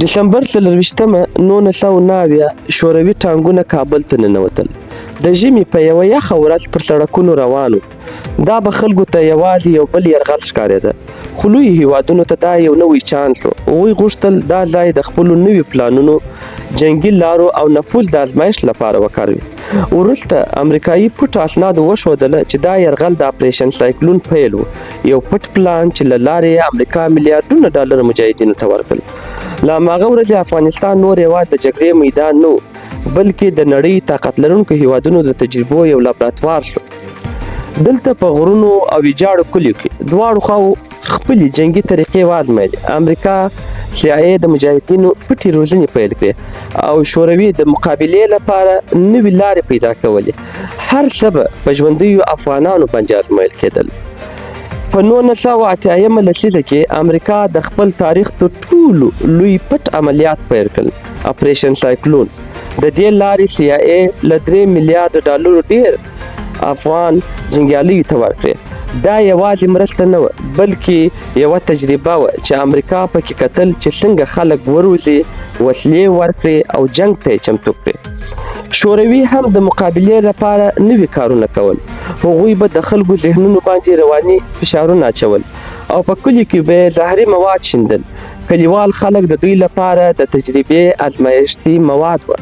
ډسمبر 24مه 1979 شوروي ټانګونه کابل ته ننوتل. د ژمي په یوه یخه ورځ پر سړکونو روان وو. دا به خلکو ته یوازې یو بل یرغل ښکارېده، خو لویو هیوادونو ته دا یو نوی چانس و. هغوی غوښتل دا ځای د خپلو نویو پلانونو، جنګي لارو او نفوذ د ازمایښت لپاره وکاروي. وروسته امریکایي پټو اسنادو وښودله چې دا یرغل د اپریشن سایکلون پیل و، یو پټ پلان چې له لارې یې امریکا میلیارډونه ډالر مجاهدینو ته ورکړل. له هماغه ورځې افغانستان نور یوازې د جګړې میدان نه و، بلکې د نړۍ طاقت لرونکو هیوادونو د تجربو یو لابراتوار شو. دلته په غرونو او ویجاړو کلیو کې دواړو خواوو خپلې جنګي طریقې وازمایلې. امریکا سي آی د مجاهدینو پټې روزنې پیل کړې او شوروي د مقابلې لپاره نوې لارې پیدا کولې. هر څه به په ژوندیو افغانانو باندې ازمویل کېدل. په 1980مه لسیزه کې امریکا د خپل تاریخ تر ټولو لوی پټ عملیات پیل کړل، اپریشن سایکلون. د دې لارې سي آی ای له 3 میلیارډ ډالرو ډېر افغان جنګیالیو ته ورکړې. دا یوازې مرسته نه وه، بلکې یوه تجربه وه چې امریکا پکې کتل چې څنګه خلک وروزي، وسلې ورکړي او جنګ ته یې چمتو کړي. شوروي هم د مقابلې لپاره نوي کارونه کول. هغوی به د خلکو ذهنونو باندې رواني فشارونه اچول او په کلیو کې به یې زهري مواد شیندل. کلیوال خلک د دوی لپاره د تجربې ازمایښتي مواد وه.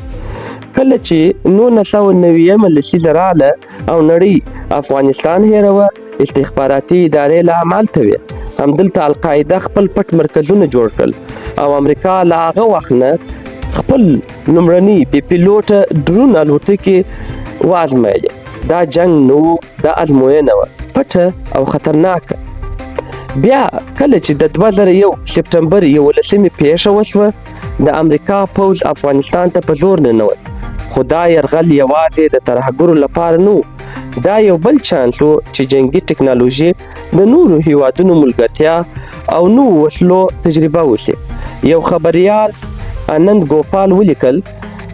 کله چې 1990مه لسیزه راغله او نړۍ افغانستان هېروه، استخباراتي ادارې لا همالته وې. همدلته القاعده خپل پټ مرکزونه جوړ کړل او امریکا له هغه وخت نه خپل لومړني بې پیلوټه ډرون الوتکې وازمایلې. دا جنګ نه و، دا ازموینه وه، پټه او خطرناکه. بیا کله چې د 2001 سپټمبر 11مې پیښه وشوه، د امریکا پوځ افغانستان ته په زور ننوت. خو دا یرغل یوازې د ترهګرو لپاره نه و، دا یو بل چانس و چې جنګي ټکنالوژي، د نورو هیوادونو ملګرتیا او نوو وسلو تجربه وشي. یو خبریال انند ګوپال ولیکل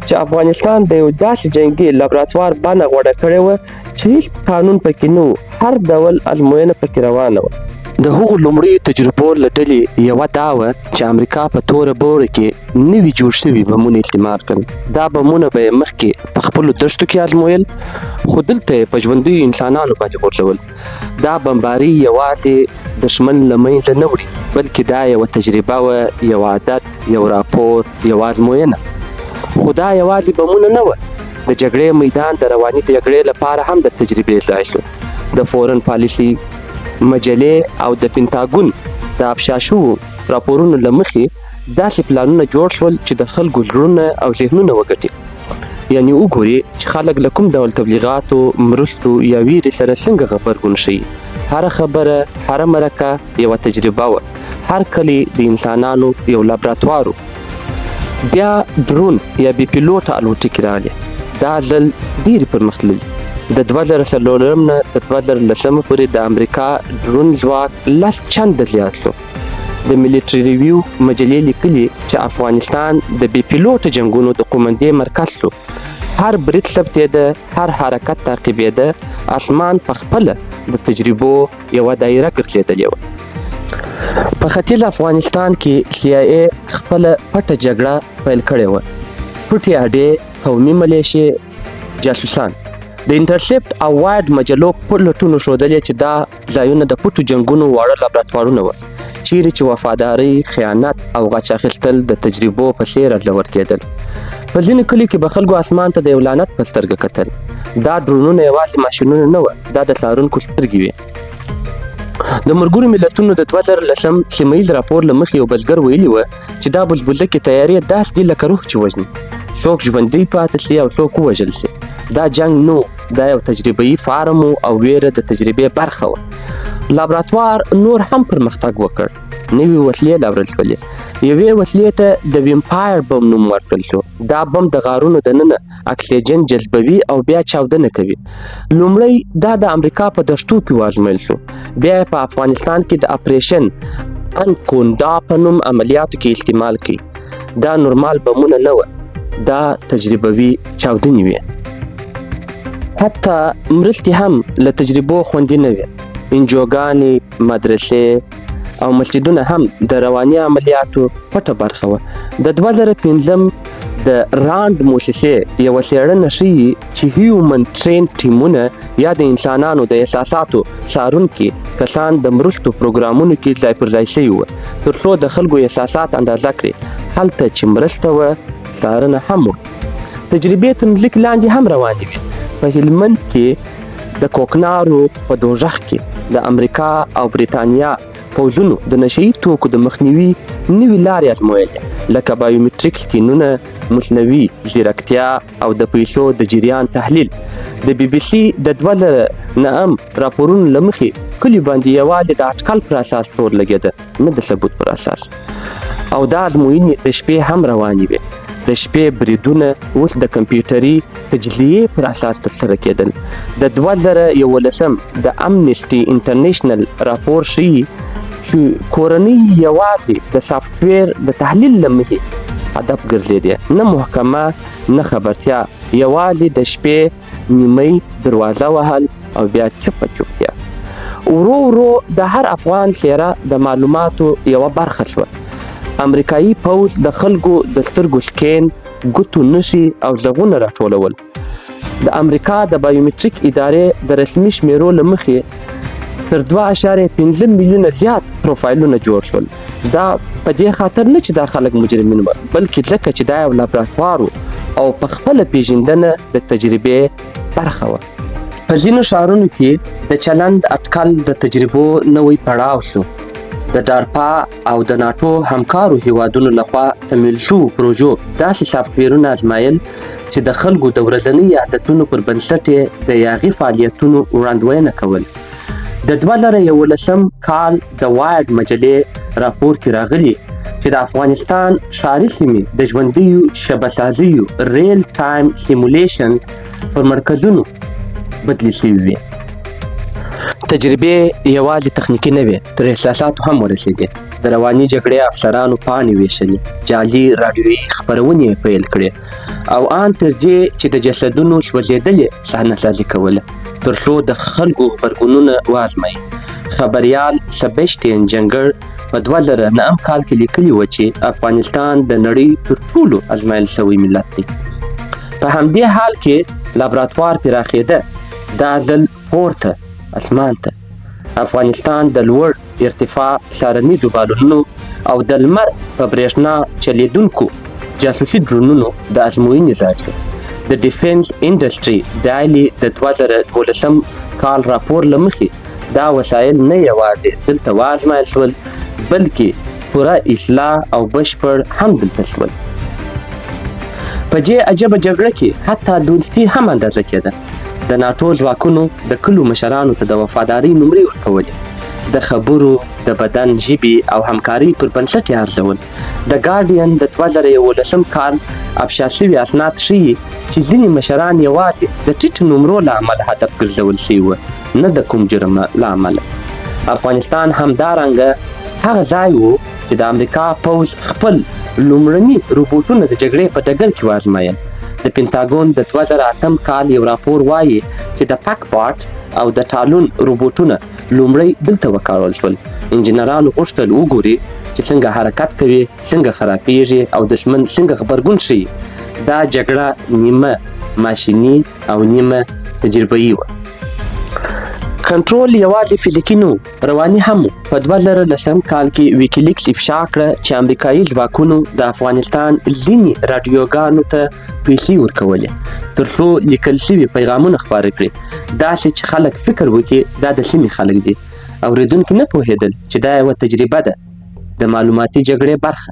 چې افغانستان د یو داسې جنګي لابراتوار بڼه غوره کړې وه چې هیڅ قانون پکې نه و، هر ډول ازموینه پکې روانه وه. د هغو لومړیو تجربو له ډلې یوه دا وه چې امریکا په توره بوره کې نوي جوړ شوي بمونه استعمال کړل. دا بمونه به یې مخکې په خپلو دښتو کې ازمویل، خو دلته یې په ژوندیو انسانانو باندې غورځول. دا بمباري یوازې دښمن له منځه نه وړي، بلکې دا یوه تجربه وه، یو عادت، یو راپور، یوه ازموینه. خو دا یوازې بمونه نه وه. د جګړې میدان د رواني جګړې لپاره هم د تجربې ځای شو. د فورن پالیسي مجلې او د پنتاګون د افشا شوو راپورونو له مخې داسې پلانونه جوړ شول چې د خلکو زړونه او ذهنونه وګټي، یعنی وګوري چې خلک له کوم ډول تبلیغاتو، مرستو یا ویرې سره څنګه غبرګون ښيي. هره خبره، هره مرکه یوه تجربه وه. هر کلی د انسانانو یو لابراتوار و. بیا ډرون یا بې پیلوټه الوتکې راغلې. دا ځل ډېرې پرمختللې. د 2004 نه تر 2010 پورې د امریکا ډرون ځواک 10 چنده زیات شو. د میلیټري ریویو مجلې لیکلي چې افغانستان د بې پیلوټه جنګونو د قومندې مرکز شو. هر برید ثبتېده، هر حرکت تعقیبېده. اسمان په خپله د تجربو یوه دایره ګرځېدلې وه. په ختیځ افغانستان کې سي آی ای خپله پټه جګړه پیل کړې وه. پټې اډې، قومي ملیشې، جاسوسان. د انټرسپټ او وایرډ مجلو پلټنو ښودلې چې دا ځایونه د پټو جنګونو واړه لابراتوارونه وه، چیرې چې وفادارۍ، خیانت او غچ اخیستل د تجربو په څېر ارزول کېدل. په ځینو کلیو کې به خلکو اسمان ته د یو لعنت په سترګه کتل. دا ډرونونه یوازې ماشینونه نه وه، دا د څارونکو سترګې وې. د ملګرو ملتونو د 2010 سیمه ییز راپور له مخې یو بزګر ویلي وه چې دا بزبزکې طیارې داسې دي لکه روح چې وژني، څوک ژوندی پاتې شي او څوک ووژل شي. دا جنګ نه و، دا یو تجربهيي فارم و او ویره د تجربې برخه وه. لابراتوار نور هم پرمختګ وکړ، نوې وسلې راوړل شولې. یوې وسلې ته د ویمپایر بم نوم ورکړل شو. دا بم د غارونو دننه اکسیجن جذبوي او بیا چاودنه کوي. لومړی دا د امریکا په دښتو کې وازمویل شو، بیا یې په افغانستان کې د اپریشن انکوندا په نوم عملیاتو کې استعمال کړي. دا نورمال بمونه نه وه، دا تجربوي چاودنې وې. حتی مرستې هم له تجربو خوندي نه وې. انجوګانې، مدرسې، او مسجدونه هم د رواني عملیاتو پټه برخه وه. د 2005 د راند موسسې یوه څېړنه ښيي چې هیومن ټرین ټیمونه یا د انسانانو د احساساتو څارونکي کسان د مرستو پروګرامونو کې ځای پر ځای شوي وو، تر څو د خلکو احساسات اندازه کړي. هلته چې مرسته وه، څارنه هم وه. تجربې تر ځمکې لاندې هم روانې وې. په هلمند کې د کوکنارو په دوزخ کې د امریکا او بریتانیا پوځونو د نشه یي توکو د مخنیوي نوې لارې ازمویلې، لکه بایومټریک سکینونه، مصنوعي ځیرکتیا او د پیسو د جریان تحلیل. د بي بي سي د 2009 راپورونو له مخې، کلیو باندې یوازې د اټکل پر اساس تور لګېده، نه د ثبوت پر اساس. او دا ازموینې د شپې هم روانې وې. د شپې بریدونه اوس د کمپیوټري تجزیې پر اساس ترسره کېدل. د 2011 د امنیسټي انټرنیشنل راپور ښيي چې کورنۍ یوازې د سافټویر د تحلیل له مخې هدف ګرځېدې، نه محکمه، نه خبرتیا، یوازې د شپې نیمۍ دروازه وهل او بیا چوپه چوپتیا. ورو ورو د هر افغان څېره د معلوماتو یوه برخه شوه. امریکایي پوځ د خلکو د سترګو سکین، ګوتو نښې او غږونه راټولول. د امریکا د بایومټریک ادارې د رسمي شمیرو له مخې تر 2.5 میلیونه زیات پروفایلونه جوړ شول. دا په دې خاطر نه چې دا خلک مجرمین وه، بلکې ځکه چې دا یو لابراتوار و او په خپله پیژندنه د تجربې برخه وه. په ځینو ښارونو کې د چلند اټکل د تجربو نوی پړاو شو. د دارپا او د ناټو همکارو هیوادونو لخوا تمویل شوو پروژو داسې سافټویرونه ازمایل چې د خلکو د ورځنۍ عادتونو پر بنسټ یې د یاغي فعالیتونو وړاندوینه کول. د 2011 کال د وایرډ مجلې راپور کې راغلي چې د افغانستان ښاري سیمې د ژوندیو شبهسازیو real time simulations پر مرکزونو بدلې شوې وې. تجربې یوازې تخنیکي نه وې، تر احساساتو هم ورسېدې. د رواني جګړې افسرانو پاڼې ویشلې، جعلي راډیویي خپرونې یې پیل کړې او آن تر دې چې د جسدونو سوځېدل یې صحنه سازي کوله، تر څو د خلکو غبرګونونه وازمایي. خبریال سبشتین جنګر په 2009 کال کې لیکلي و چې افغانستان د نړۍ تر ټولو ازمایل شوی ملت دی. په همدې حال کې لابراتوار پراخېده، دا ځل پورته اسمان ته. افغانستان د لوړ ارتفاع څارنیزو بالونونو او د لمر په برېښنا چلېدونکو جاسوسي ډرونونو د ازموینې ځای شو. د ډیفنس انډسټري ډایلي د 2012 کال راپور له مخې، دا وسایل نه یوازې دلته وازمایل شول، بلکې پوره اصلاح او بشپړ هم دلته شول. په دې عجبه جګړه کې حتی دوستي هم اندازه کېده. د ناټو ځواکونو د کلو مشرانو ته د وفادارۍ نمرې ورکولې، د خبرو، د بدن ژبې او همکارۍ پر بنسټ یې ارزول. د ګارډین د 2011 کال افشا شوي اسناد ښيي چې ځینې مشران یوازې د ټیټو نمرو له امله هدف ګرځول شوي وو، نه د کوم جرم له امله. افغانستان همدارنګه هغه ځای و چې د امریکا پوځ خپل لومړني روبوټونه د جګړې په ډګر کې وازمایل. د پنتاګون د 2008 کال یو راپور وایي چې د پک باټ او د ټالون روبوټونه لومړی دلته وکارول شول. انجنیرانو غوښتل وګوري چې څنګه حرکت کوي، څنګه خرابیږي او دښمن څنګه غبرګون ښيي. دا جګړه نیمه ماشیني او نیمه تجربهيي وه. کنټرول یوازې فزیکي نه و، رواني هم و. په 2010 کال کې ویکیلیکس افشا کړه چې امریکایي ځواکونو د افغانستان ځینې راډیوګانو ته پیسې ورکولې، تر څو لیکل شوي پیغامونه خپاره کړي، داسې چې خلک فکر وکړي دا د سیمې خلک دي. اورېدونکي نه پوهېدل چې دا یوه تجربه ده، د معلوماتي جګړې برخه.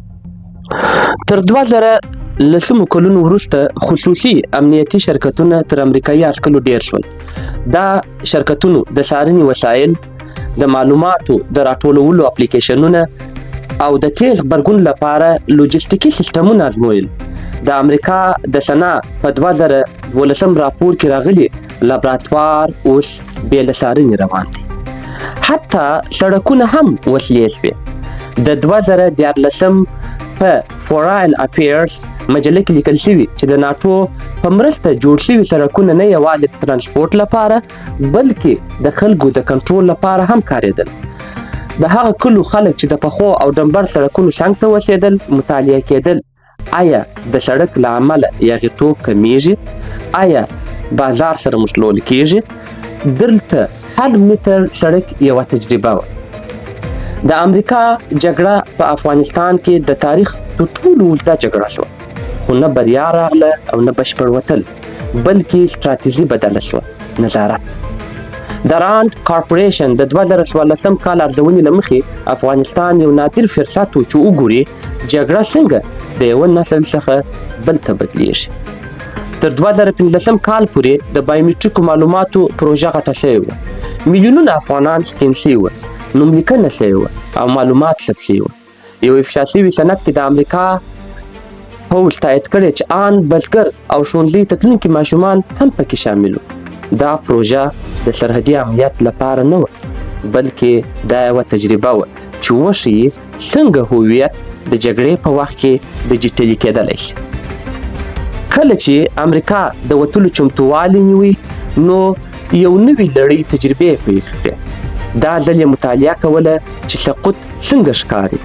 تر 2010 کلونو وروسته خصوصي امنیتي شرکتونه تر امریکایي عسکرو ډېر شول. دا شرکتونو د څارنې وسایل، د معلوماتو د راټولولو اپلیکیشنونه او د تیز غبرګون لپاره لوجستیکي سیستمونه ازمویل. د امریکا د سنا په 2012 راپور کې راغلي، لابراتوار اوس بې له څارنې روان دی. حتی سړکونه هم وسلې شوې. د 2013 په فوراین افیرز مجله کې لیکل شوي چې د ناټو په مرسته جوړ شوي سړکونه نه یوازې د ترانسپورت لپاره، بلکې د خلکو د کنټرول لپاره هم کارېدل. د هغه کلو خلک چې د پخو او ډمبر سړکونو څنګ ته اوسېدل مطالعه کېدل. ایا د سړک له امله یاغیتوب کمیږي؟ ایا بازار سره مښلول کیږي؟ دلته هر متر سړک یوه تجربه وه. د امریکا جګړه په افغانستان کې د تاریخ تر ټولو اوږده جګړه شوه، خو نه بریا راغله او نه بشپړ وتل، بلکې ستراتیژي بدله شوه، نظارت. د راند کارپوریشن د 2014 کال ارزونې له مخې افغانستان یو نادر فرصت و چې وګوري جګړه څنګه د یوه نسل څخه بل ته بدلیږي. تر 2015 کال پورې د بایومټریکو معلوماتو پروژه غټه شوې وه، میلیونونه افغانان سکین شوي وه، نوملیکنه شوې وه او معلومات ثبت شوي وه. یو افشا شوي سند کې د امریکا پوځ تایید کړې چې آن بزګر او ښوونځي ته تلونکي ماشومان هم پکې شامل وو. دا پروژه د سرحدي امنیت لپاره نه وه، بلکې دا یوه تجربه وه چې وښیي څنګه هویت د جګړې په وخت کې ډیجیټلي کېدلی شي. کله چې امریکا د وتلو چمتووالی نیوی، نو یو نوي لړۍ تجربې پیل کړې. دا ځل یې مطالعه کوله چې سقوط څنګه ښکاري.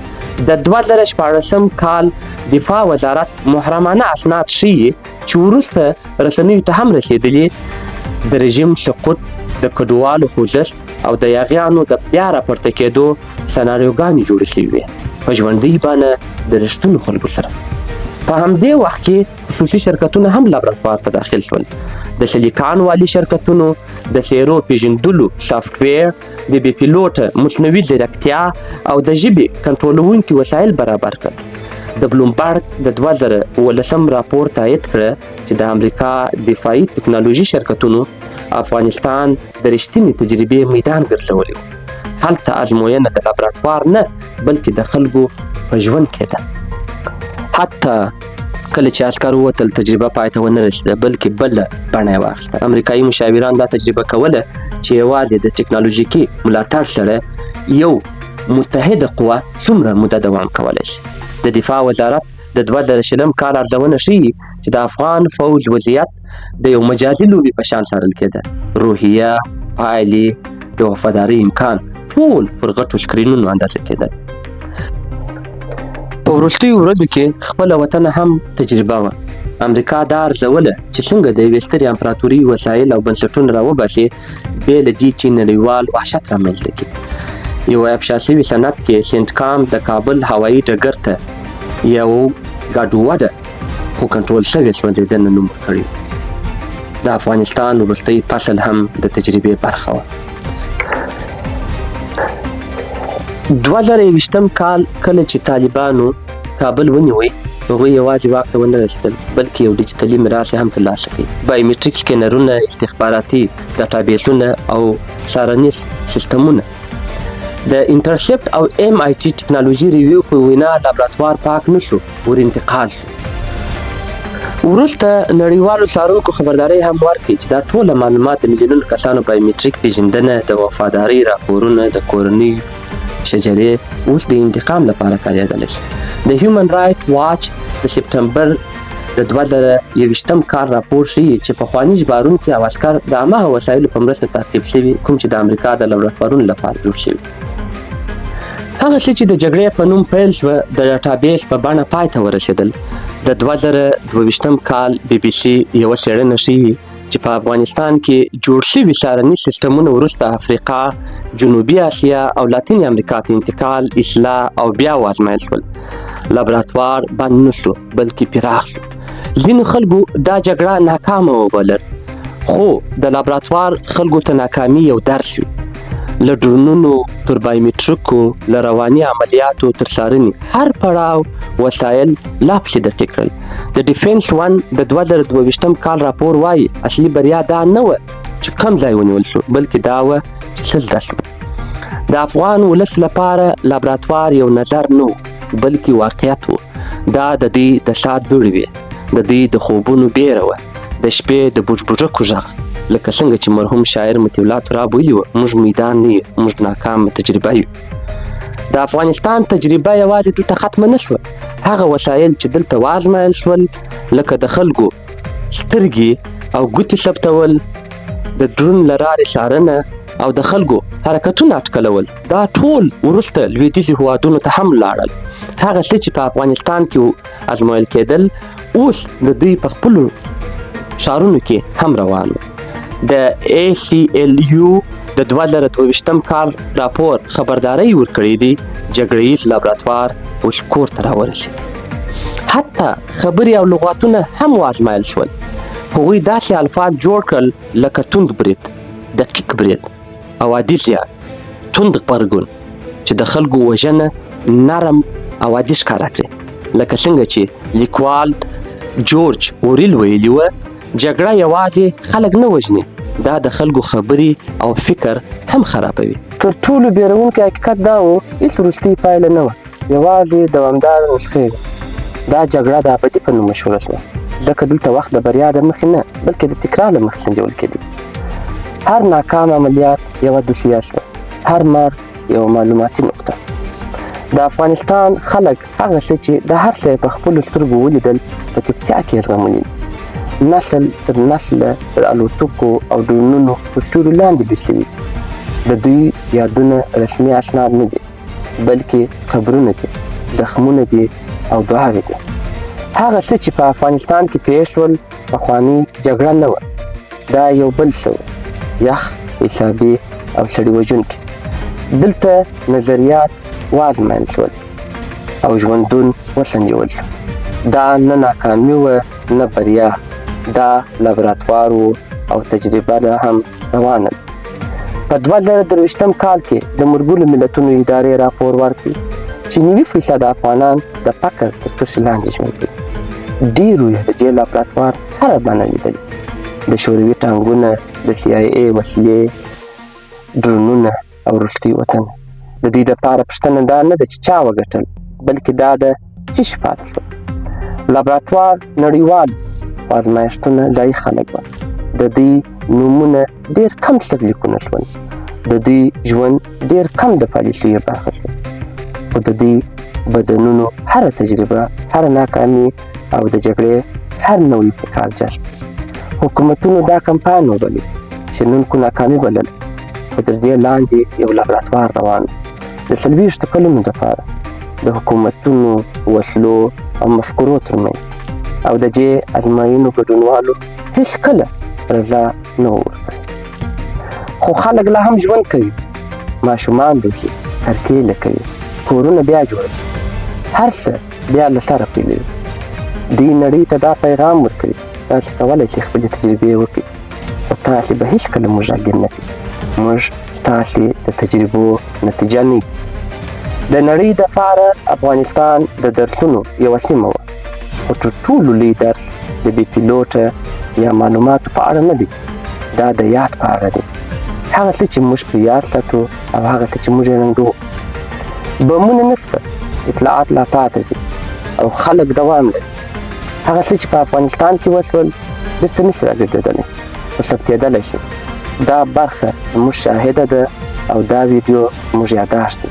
د 2016 کال دفاع وزارت محرمانه اسناد ښیي چې وروسته رسنیو ته هم رسېدلي، د رژیم سقوط، د کډوالو خوځښت او د یاغیانو د بیا راپورته کېدو سناریوګانې جوړې شوې وې، په ژوندۍ بڼه د رښتونو خلکو سره. په همدې وخت کې خصوصي شرکتونه هم لابراتوار ته داخل شول. د سلیکان والي شرکتونو د څېرو پېژندلو سافټویر، د بې پیلوټه مصنوعي ځیرکتیا او د ژبې کنټرولوونکي وسایل برابر کړل. د بلومبرګ د 2017 راپور تایید کړه چې د امریکا دفاعي تکنالوژي شرکتونو افغانستان د رښتینې تجربې میدان ګرځولی و. هلته ازموینه د لابراتوار نه، بلکې د خلکو په ژوند کې ده. حتی کله چې عسکر ووتل، تجربه پای ته ونه رسېده، بلکې بله بڼه یې واخیسته. امریکایي مشاوران دا تجربه کوله چې یوازې د ټکنالوژیکي ملاتړ سره یو متحده قوه څومره موده دوام کولی شي. د دفاع وزارت د 2020 کال ارزونه ښیي چې د افغان فوج وضعیت د یو مجازي لوبې په شان څارل کېده. روحیه، پایلې، د وفادارۍ امکان ټول پر غټو سکرینونو اندازه کېدل. په وروستیو ورځو کې خپله وطنه هم تجربه وه. امریکا دا ارزوله چې څنګه د یوې سترې امپراتورۍ وسایل او بنسټونه راوباسي بې له دې چې نړیوال وحشت رامنځته کړي. یوه افشا شوي سند کې سینټکام د کابل هوایي ډګر ته یو ګډوډه خو کنټرول شوې سوځېدنه نوم ورکړی. د افغانستان وروستی فصل هم د تجربې برخه وه. 2021 کال کله چې طالبانو کابل ونیوی، هغوی یوازې واک ته ونه رسېدل، بلکې یو ډیجیټلي میراث یې هم ترلاسه کړ. بایومټریک سکینرونه، استخباراتي ډاټابیسونه او څارنیز سیستمونه. د انټرسپټ او ایم آی ټي ټکنالوژي ریویو په وینا لابراتوار پاک نه شو، ور انتقال شو. وروسته نړیوالو څارونکو خبرداری هم ورکړ چې دا ټوله معلومات د میلیونونو کسانو بایومټریک پېژندنه، د وفادارۍ راپورونه، د کورنۍ شجرې اوس د انتقام لپاره کارېدلی شي. د هیومن رایټ واچ د سپټمبر د 2021 کال راپور ښيي چې پخواني ژباړونکي او عسکر د هماغه وسایلو په مرسته تعقیب شوي کوم چې د امریکا د لابراتوارونو لپاره جوړ شوي. هغه څه چې د جګړې په نوم پیل شوه، د ډاټابیس په بڼه پای ته ورسېدل. د 2022 کال بي بي سي یوه څېړنه ښيي چې په افغانستان کې جوړ شوي څارني سیستمونه وروسته افریقا، جنوبي اسیا او لاتینې امریکا ته انتقال، اصلاح او بیا وازمایل شول. لابراتوار بند نه شو، بلکې پراخ شو. ځینو خلکو دا جګړه ناکامه وبلل، خو د لابراتوار خلکو ته ناکامي یو درس وي. له ډرونونو تر بایومټریکو، له رواني عملیاتو تر څارنې، هر پړاو وسایل لا پسې دقیق کړل. د ډیفنس ون د 2022 کال راپور وايي، اصلي بریا دا نه وه چې کوم ځای ونیول شو، بلکې دا وه چې څه زده شول. د افغان ولس لپاره لابراتوار یو نظر نه و، بلکې واقعیت و. دا د دوی د سات دوړې وې، د دوی د خوبونو بیره وه، د شپې د بوږبوږکو غږ. لکه څنګه چې مرحوم شاعر مطیع الله تراب ویلي و، موږ میدان نه یو، موږ ناکامه تجربه یو. د افغانستان تجربه یوازې دلته ختمه نه شوه. هغه وسایل چې دلته وازمایل شول، لکه د خلکو سترګې او ګوتې ثبتول، د ډرون له لارې څارنه، او د خلکو حرکتونه اټکلول، دا ټول وروسته لویدیځو هیوادونو ته هم لاړل. هغه څه چې په افغانستان کې ازمویل کېدل، اوس د دوی په خپلو ښارونو کې هم روان وو. د ACLU د 2022 کال راپور خبرداری ورکړی دی، جګړه ییز لابراتوار اوس کور ته راورسېد. حتی خبرې او لغاتونه هم وازمایل شول. هغوی داسې الفاظ جوړ کړل لکه توند برید، دقیق برید او عادي زیان، توند غبرګون، چې د خلکو وژنه نرم او عادي ښکاره کړي. لکه څنګه چې لیکوال جورج اوریل ویلي وه، جګړه یوازې خلک نه وژني، دا د خلکو خبرې او فکر هم خرابوي. تر ټولو بیرونکی حقیقت دا و، هیڅ وروستۍ پایله نه وه، یوازې دوامداره نسخې وې. دا جګړه د ابدي په نوم مشهوره شوه، ځکه دلته وخت د بریا د مخې نه، بلکې د تکرار له مخې سنجول کېدی. هر ناکام عملیات یوه دوسیه شوه، هر مرګ یوه معلوماتي نقطه. د افغانستان خلک هغه څه چې د هر څه په خپلو سترګو ولیدل، په چوپتیا کې یې زغملي دي. نسل تر نسله تر الوتکو او ډرونونو تر سیوري لاندې لوی شوي دي. د دوی یادونه رسمي اسناد نه دي، بلکې قبرونه دي، زخمونه دي او دعاوې دي. هغه څه چې په افغانستان کې پېښ شول، پخوانۍ جګړه نه وه، دا یو بل څه و، یخ، حسابي او سړي وژونکي. دلته نظریات وازمایل شول او ژوندون وسنجول شو. دا نه ناکامي وه نه بریا، دا لابراتوار و او تجربه لا هم روانه ده. په 2023 کال کې د ملګرو ملتونو ادارې راپور ورکړ چې 90% افغانان د فقر تر کرښې لاندې ژوند کوي. ډېرو یې د دې لابراتوار هره بڼه لیدلې، د شوروي ټانګونه، د سي آی ای وسلې، ډرونونه او وروستۍ وطن. د دوی دپاره پوښتنه دا نه ده چې چا وګټل، بلکې دا ده چې څه پاتې شول. لابراتوار نړیوال، خو ازمایښتونه ځایي خلک وه. د دوی نومونه ډېر کم سرلیکونه شول، د دوی ژوند ډېر کم د پالیسیو برخه شو، خو د دوی بدنونو هره تجربه، هره ناکامي او د جګړې هر نوی ابتکار جذب. حکومتونو دا کمپاین وبلل، شنونکو ناکامي بلله، خو تر دې لاندې یو لابراتوار روان و د 40 کلونو دپاره، د حکومتونو، وسلو او مفکورو ترمنځ، او د دې ازموینو ګډونوالو هیڅکله رضا نه وه ورکړې. خو خلک لا هم ژوند کوي، ماشومان روزي، کرکیله کوي، کورونه بیا جوړوي، هر څه بیا له سره پیلوي. دوی نړۍ ته دا پیغام ورکوي: تاسې کولی شئ خپلې تجربې وکړئ، خو تاسې به هیڅکله موږ راګیر نه کړئ. موږ ستاسې د تجربو نتیجه نه یو. د نړۍ دپاره افغانستان د درسونو یوه سیمه وه، خو تر ټولو لوی درس د بې پیلوټه یا معلوماتو په اړه نه دی، دا د یاد په اړه دی. هغه څه چې موږ پرې یاد ساتو او هغه څه چې موږ یې ړنګوو. بمونه نشته، اطلاعات لا پاتې دي او خلک دوام لري. هغه څه چې په افغانستان کې وشول، بیرته نشي راګرځېدلی، خو ثبتېدلی شي. دا برخه زموږ شاهده ده او دا ویډیو زموږ یاداشت دی.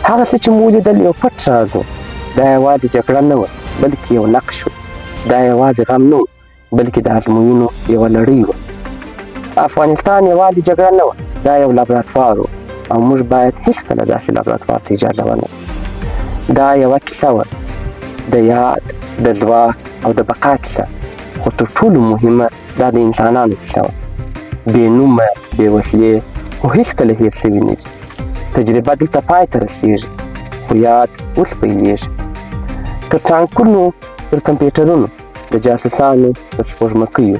هغه څه چې مو ولیدل یو پټ راز و. دا یوازې جګړه نه وه، بلکې یو نقش و. دا یوازې غم نه و، بلکې د ازموینو یوه لړۍ وه. افغانستان یوازې جګړه نه وه، دا یو لابراتوار و او موږ باید هیڅکله داسې لابراتوار ته اجازه ورنه کړو. دا یوه کیسه وه، د یاد، د ځواک او د بقا کیسه، خو تر ټولو مهمه دا د انسانانو کیسه وه، بې نومه، بې وسلې، خو هیڅکله هېر شوي نه دي. تجربه دلته پای ته رسېږي، خو یاد اوس پیلېږي. تر ټانکونو، تر کمپیوټرونو، د جاسوسانو تر سپوږمکیو،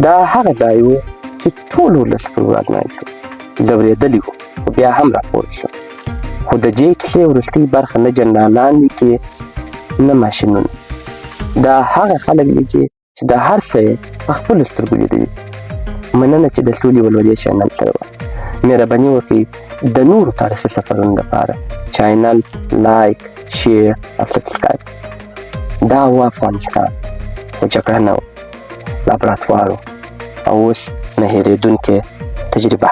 دا هغه ځای و چې ټول ولس پر وازمایل شو، ځورېدلی و، خو بیا هم راپورته شو. خو د دې کیسې وروستۍ برخه نه جنرالان لیکي، نه ماشینونه. دا هغه خلک لیکي چې دا هر څه یې په خپلو سترګو لیدلي. مننه چې د سولې ولولې چینل سره واست. مهرباني وکړئ د نورو تاریخي سفرونو لپاره چینل لایک، شیر او سبسکرایب. دا و افغانستان، خو جګړه نه وه، لابراتوار و او اوس نه هېرېدونکې تجربه.